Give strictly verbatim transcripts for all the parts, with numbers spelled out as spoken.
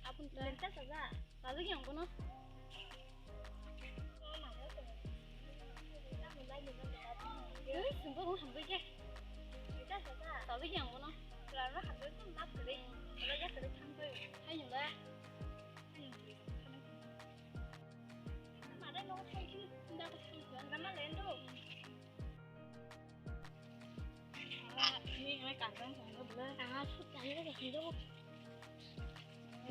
Abun ta. Lagi yang kono. Ui, sumpah, mau sampai ke. Lagi yang kono. Lama sampai tuh map deh. Kalau ya sudah sampai. Hai, nyumbah. Hai, nyumbah. Mana mau sampai? Nggak ketemu. Nama lain tuh. Ni ngai kandang sanggo bela. Tanga sut tanga ke sanggo.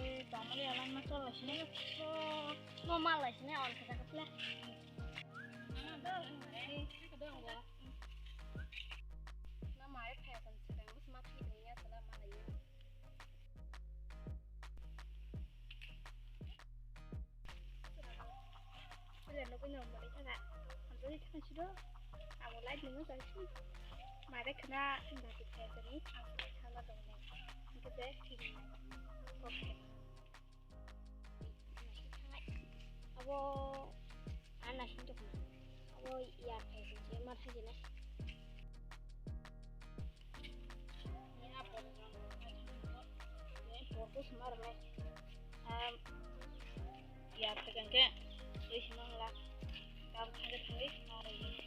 Eh, tama le alam masuk lah sini. Oh, mau malah sini on kita ke pula. Mana dah? Eh, kita dah gua. Nama ai phe kan sedang bus mati dunia selama lagi. Sila nugui no mani khana. Hamjagwi khana siro. Amo light nungwi jai si. Mare khana nati khe jani. Ang sila khala dong ne. Hingke je thik nai. Kok khe. Abo ana sing to khana. Abo ya khe je mar khe je nai. Porto sima rwnai. Yar tekan ke twi sima la. Tabuk thangke twi sima rwnai.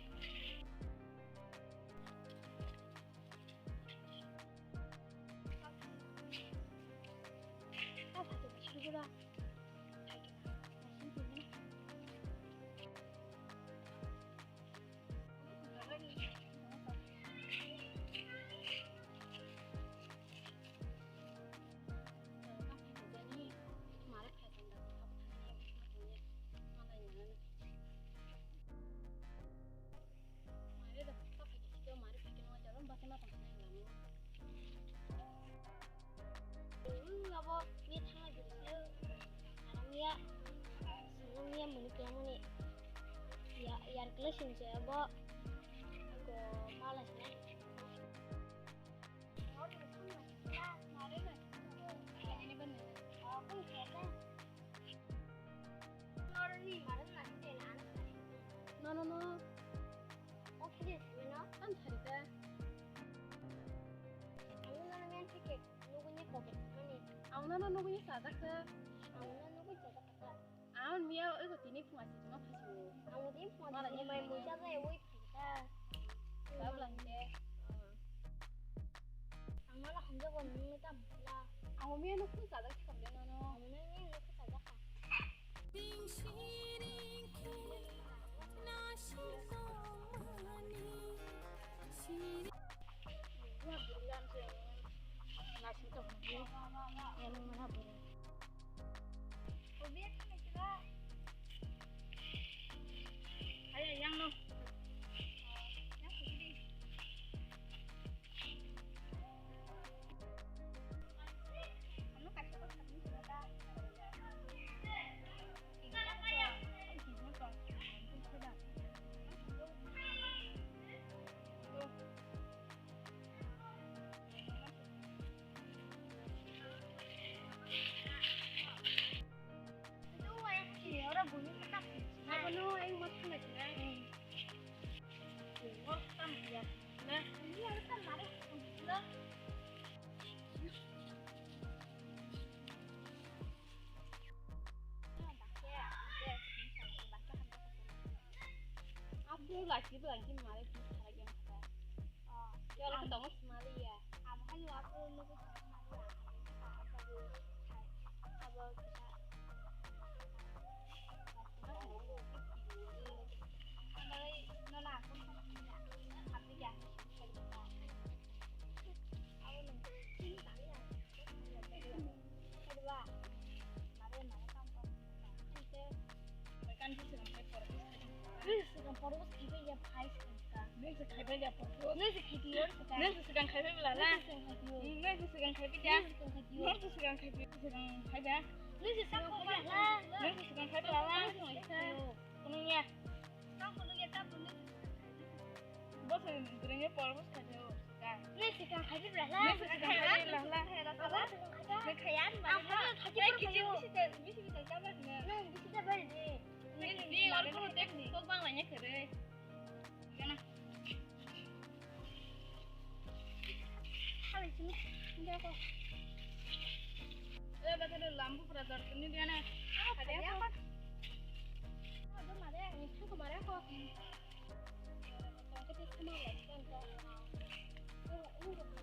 Abo ni thangna dulu. Arang ya. Sungguh ya muni kelamani. Ya, yar kele sing se abo. Ko malas na. No, no, no. Tam thari ta. Ang no, no, nugui ni sajak ta. Ang no, nugui sajak ta. Ang miya oi ko tini phunga si tuma phasi. Ang tini phunga si mai muja ga oi phika. Tabla hinde. Ang mala hanja bo nung ta bla. Ang miya nuk phun sajak si kamle no no. Ang miya nuk phun sajak ka. Nasing to. Yang mana buru? Ayo, yang no. Yang putih. Anu kasih kok kami sudah. Ora bunyi kita. Apa nu yang mau kena sih? Yang mau kita ya. Nah, ini harus kan lari. Aku lagi lagi mari di lagi yang apa? Oh, ya orang ketemu semali ya. Apa kan aku nunggu semali ya? Apa di apa kita? Nona aku nona aku ya. Aku nunggu. Kedua, mari mari kampung. Kan di sini. Oro bwswk khaibai ya phai swkang swkang. Nwng se khaibai ya porbo. Nwng se khaibai ya swkang. Nwng se swkang khaibai bwla la. Nwng se swkang khaibai ya. Nwng se swkang khaibai ya. Nwng se swkang khaibai ya. Nwng se swkang khaibai ya. Swkang khaibai ya. Nwng se swkang khaibai bwla la. Nwng se swkang khaibai bwla la. Nwng se swkang khaibai bwla la. Nwng ya. Tamo nwng ya, tamo nwng se swkang khaibai. Bo se bwrwini porbo swkang khaibai ya. Nwng se swkang khaibai bwla la. Nwng se swkang khaibai bwla la. Nwng khaiya. Ang khaiya. Ang khaiya. Bisi bisi ta, bisi bisi ta, bisi ta bari de. Ni, ni, or kunu tek ni, kok bang lainai khe de. Gana. Kali sini, ini aku. Eh, bata de lambu pura dor ni dia na. Ada apa? Ada mare, ini tu kemare aku. Kau kita sama ya, kan kau. Oh, ini.